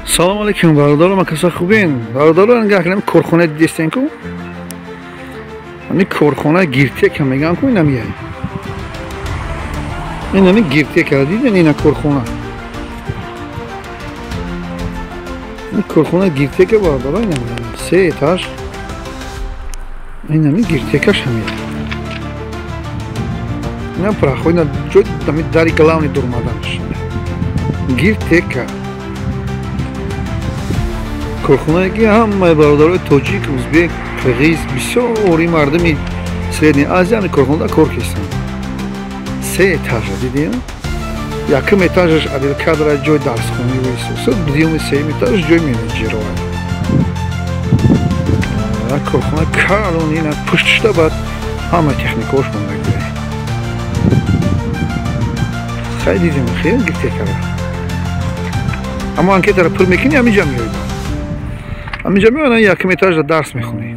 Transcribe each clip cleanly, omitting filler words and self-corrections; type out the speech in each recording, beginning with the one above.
Салом алейкум, бародарам, акаса хубен? Бародарон, нигоҳ кунем, корхона дидестен ку? Ҳамин корхона Гиртека меган ку, инам яй. Ин ҳамин Гиртека диден, ина корхона. Ин корхона Гиртека, бародарон, инам се этаж. Ин ҳамин Гиртекаш ҳамин. Ина проход, ина ҷой ҳамин дари главный дурмаданаш. Гиртека. Корхонае ки ҳамаи бародарои тоҷик, узбек, қирғиз, бисёри мардуми Средняя Азия ҳамин корхонада кор кистанд. Се этажа дидем. Якум этажаш отдел кадра, ҷои дарсхонӣ висусад, дуюми сеюм этаж ҷои менеҷерова. Корхона калон, ина пуштшда баъд ҳама техникаош мондагӣ. Хай дидем, хел Гиртекара. Аммо анкетаро пур мекунӣ, ҳаминҷа меоӣ. Ҳаминҷа меояд, ана якум этажда дарс мехонӣ.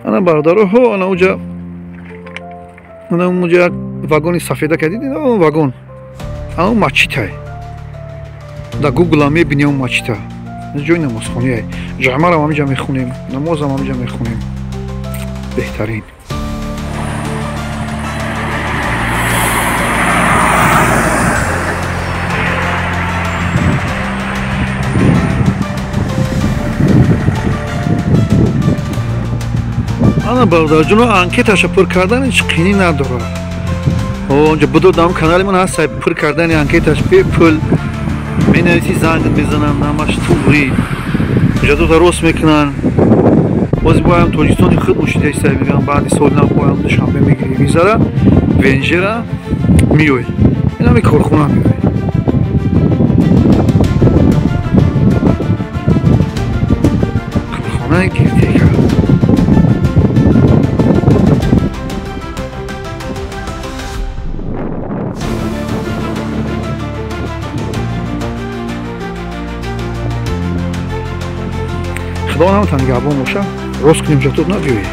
Ана бародаро, ҳо, ана уҷа, ана уҷа як вагони сафеда ка дидед, он вагон. Ана мачитай. Дар Гугл ам мебинӣ он мачита. Ҷои намозхониай. Ҷамъарам ҳаминҷа мехонем, намозам ҳаминҷа мехонем. Беҳтарин. Ана бародарҷоно, анкеташа пур кардан ҳеҷ қинӣ надорад. Онҷо будодам канали ман ҳаст, пур кардани анкеташ бепул. Менависӣ, занг мезанам, намаш туғри. Ҳуҷҷатота рост мекунанд. Боз боям Тоҷикистони худ мушидаиста мегӯям, баъди соли нав боям Душанбе мегирӣ визара, венжера миёй. Ин ҳами корхона миёй. Корхонаи Гиртека. Худо ҳаматон нигаҳбон боша, рост кунем ҷатот набиёед.